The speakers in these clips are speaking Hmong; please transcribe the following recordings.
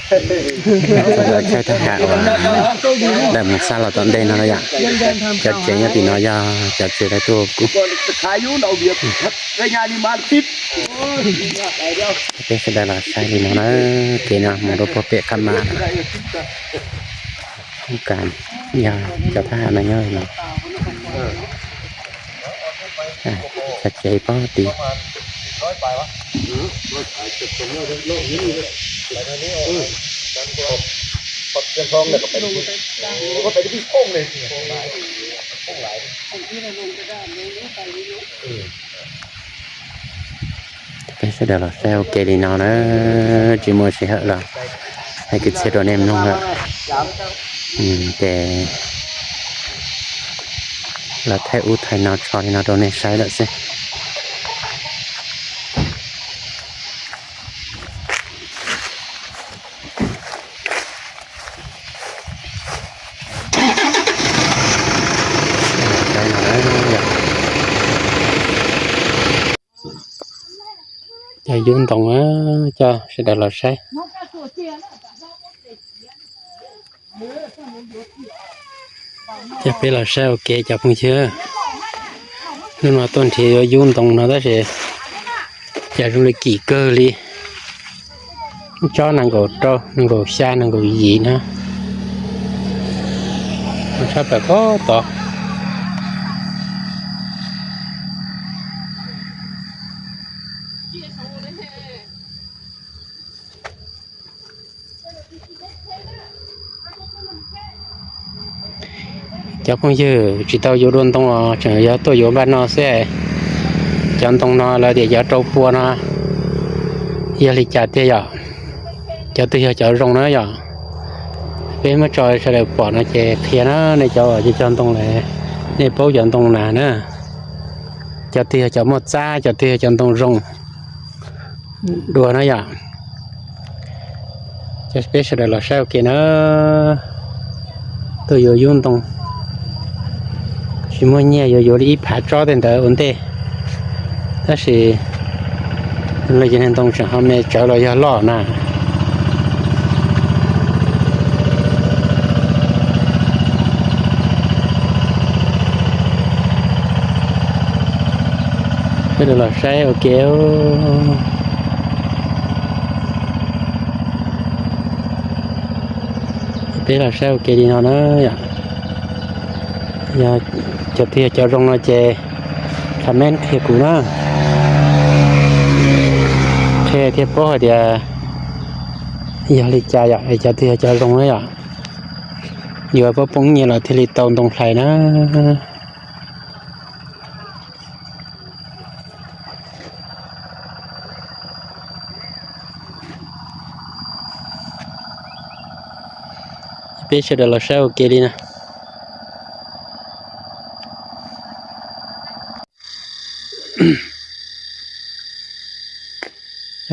Thaij thaj ham uas lawv mus xa los tom ntej no na yom. Cov tsev nyob tim no yog cov tsev lawv tuaj kuv. Peb sawv daws los saib li no na, kev no mus rau puag pem qab mas. Yog cov thaj ham no nyob li no. Cov tsev pob tid. Peb sawv daws los saib ua ke li no na, tsis muaj sij hawm los hais kwv txhiaj rau nej mloog lawm. Ces los thaij ub thaij no tso li no rau nej saib lawm xwb. Cov yub ntoo, coj sawv daws los saib. Coj peb los saib ua ke cov phooj ywg. Hnub no tuaj nrhiav yuav yub ntoo no tab sis cas zoo li kim kawg li. Tsob nees nkaum rau, nees nkaum xya, nees nkaum yim na. Tsob pem ko tod. Cov phooj ywg tsis tau yuav dua ntoo os, tseem yog tuaj yuav npaj no xwb. Cov ntoo no lawv tias cov rau pua no yog li cas tiag yom? Cov twg yog cov zoo na yom? Peb muab tso sawv daws pom no ces qhia na, nej cov uas cog ntoo lawm, nej paub cov ntoo na na. Cov twg yog cov muaj txab, cov twg yog cov ntoo zoo dua na yom. Coj peb sawv daws los saib ua ke na. Tuaj yuav yub ntoo, tsis muaj nyiaj yuav yuav li ib phav tsob tej ntawd ua ntej, tab sis los ces niag ntoo tseem ho me tsawv los yog loj na. Sawv daws los saib ua ke. Peb los saib ua ke li no na yom. Yog cov twg yog cov zoo no ces comment qhia kuv na, qhia thiaj paub hais tias yog li cas yom, es cov twg yog cov zoo na yom. Yuav poob poob nyiaj los thiaj li tau ntoo hlais na. Peb sawv daws los saib ua ke li na.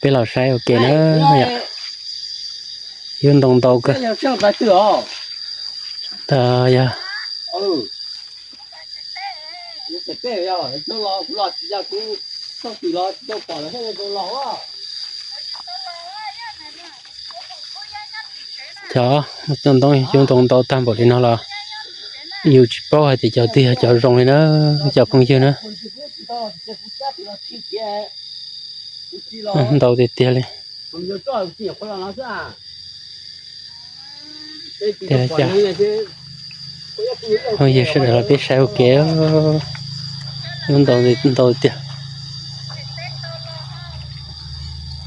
Peb los saib ua ke na. Yub ntoo ntau kawg. Tas yog cov ntoo yub ntoo ntau tag npaum li no los yus tsis paub hais tias cov twg yog cov zoo li na, cov phooj ywg na. Ntau tiag tiag li. Tiag cas, phooj ywg sawv daws los peb saib ua ke, yub ntoo ntau tiag.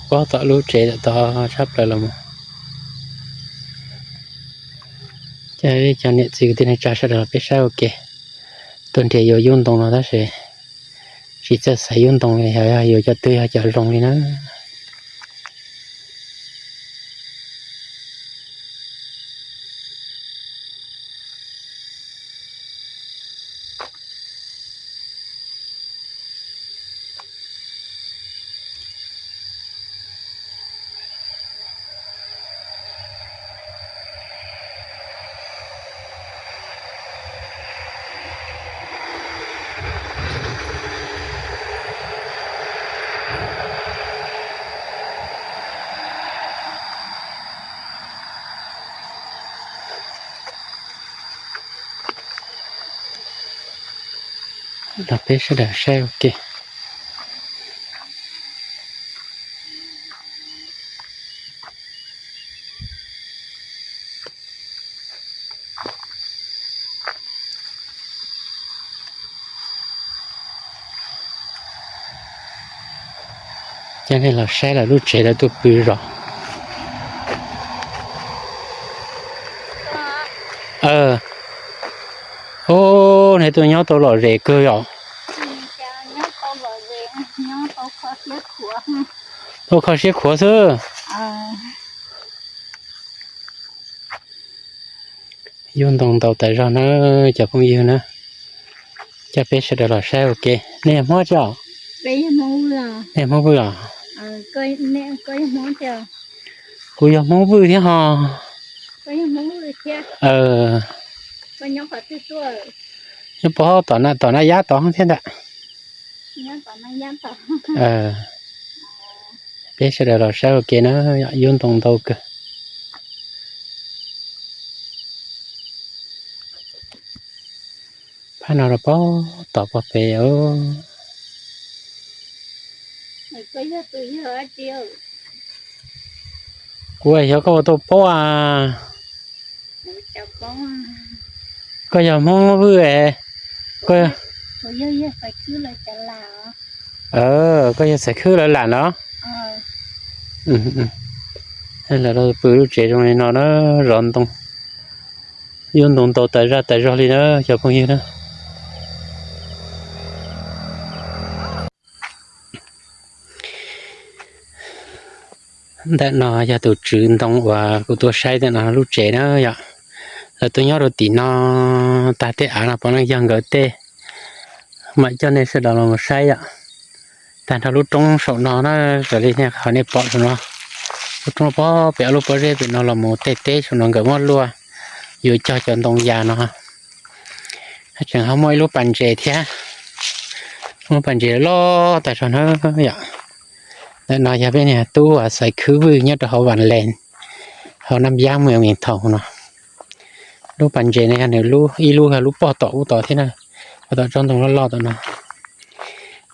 Pob tom lub tsev tod tshaj plaws los mus. Cov niam txiv kwv tij neej tsa sawv daws los peb saib ua ke. Tuaj nrhiav yuav yub ntoo no tab sis tsis txawj xaiv yub ntoo li, yog yuav cov twg yog cov zoo li na. Los peb sawv daws saib ua ke. Coj nej los saib lawv lub tsev lawv tuaj pw zos. Ub, nej tuaj nyob tau lom zem kawg yom? Tau kho siab khuav xwb. Yub ntoo ntau tas zog na, cov phooj ywg na. Coj peb sawv daws los saib ua ke. Nej yog Hmoob tsi os? Nej Hmoob Vwj os? Kuv yog Hmoob Vwj thiab ho. Nyob pov tom Naj Yab tod thiab ntag. Peb sawv daws los saib ua ke na, yub ntoo ntau kawg. Phab no rau pem tod pog pem. Kuv xyov koj ua tau paub a. Koj yog Hmoob Vwj es, koj yog Xaiv Khwb lawv lam los? Lawv pw lub tsev zoo li no na, zov ntoo. Yub ntoo ntau tas zaj tas zog li na cov phooj ywg na. Ntawm no yog tus tswv ntoo uas kuv tuaj saib ntawm no lub tsev na yom. Lawv tuaj nyob rau tim no, tag tej av no puav leej yog nkawd tej. Mam coj nej sawv daws los mus saib yom. Tag nrho lub roob saum no na, raws li nej qhov nej pom saum no, lub roob pog pem ob lub pob zeb pem no los mus tej teb saum no nkawd muab luaj yuav cog cov ntoo yas no. Tseem ho muaj ib lub pas ntses thiab, lub pas ntses loj tas zog na yom. Ntawm no yog peb niag tub uas Xaiv Khwb Vwj nyob rau hauv Vas Lees, hauv Naj Yab Mws Mes Thaus no. Lub pas ntses no yog nws ib lub, yog lub pog tom ub tod thiab na, pog tom tsob ntoo loj loj tom no.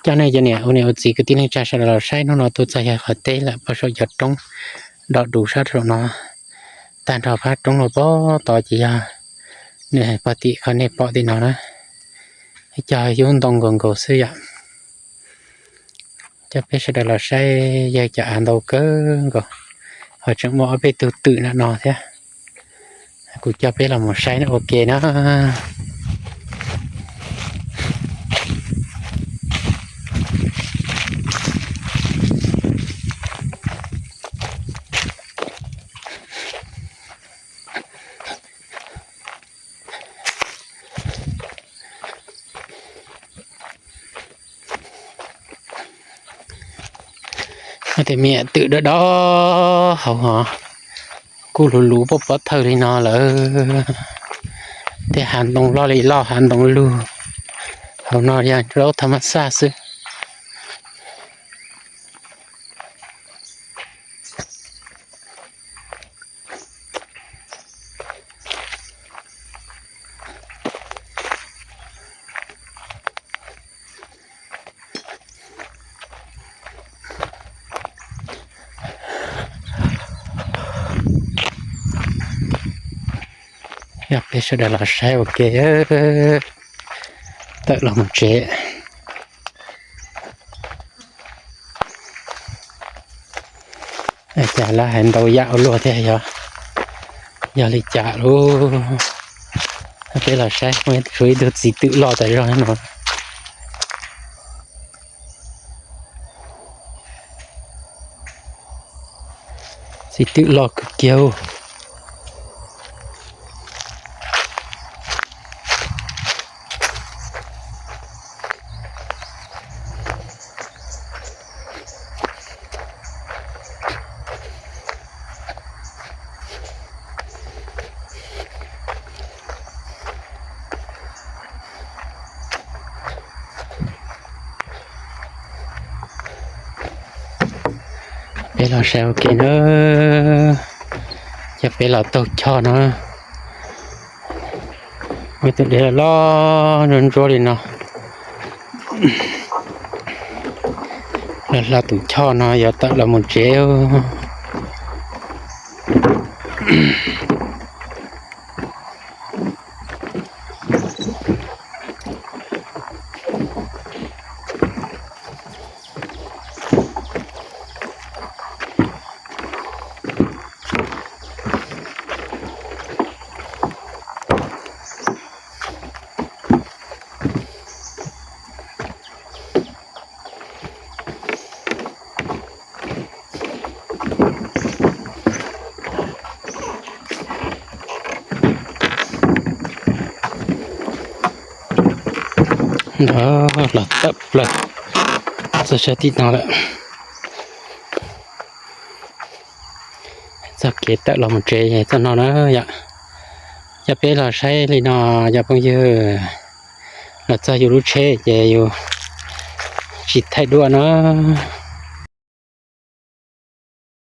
Coj nej cov niam ua niam ua txiv kwv tij neej tsa sawv daws los saib, hnub no tuaj txog yog qhov teb lawm, pog saum cov roob dog dus sab saum no. Tag nrho phab roob no pog tod ces yog nws pog tim qhov nej pom tim no na. Cog yub ntoo nkaus nkaus xwb yom. Coj peb sawv daws los saib, yog cov av ntau kawg nkaus, ho tseem muaj ob peb tug twm nram no thiab. Kuv coj peb los mus saib ua ke na. Tej me twm dawb dawb hauv ho kuj luv luv poj pov thawj li no lawm. Tej hav ntoo loj li loj, hav ntoo lug hauv no yog zaub tha mab xaj xwb. Yog peb sawv daws los saib ua ke, tawm los mus tsev. Cas lawv hais ntau yam ua luaj thiab, yog li cas lub? Peb los saib, tshuav ib tug txiv twm loj tas zog no. Txiv twm loj kawg kiag. Peb los saib ua ke na, coj peb los taug choj no. Muaj tus dej loj ntsuab ntsuab li no. Los hla tus choj no yuav tawm los mus tsev. Ntawd los tawm plaws txog sab tim no lawm. Txoj kev tawm los mus tsev txoj no na yom. Coj peb los saib li no, cov phooj ywg, los txog yus lub tsheb ces yus tsis thaij duab na.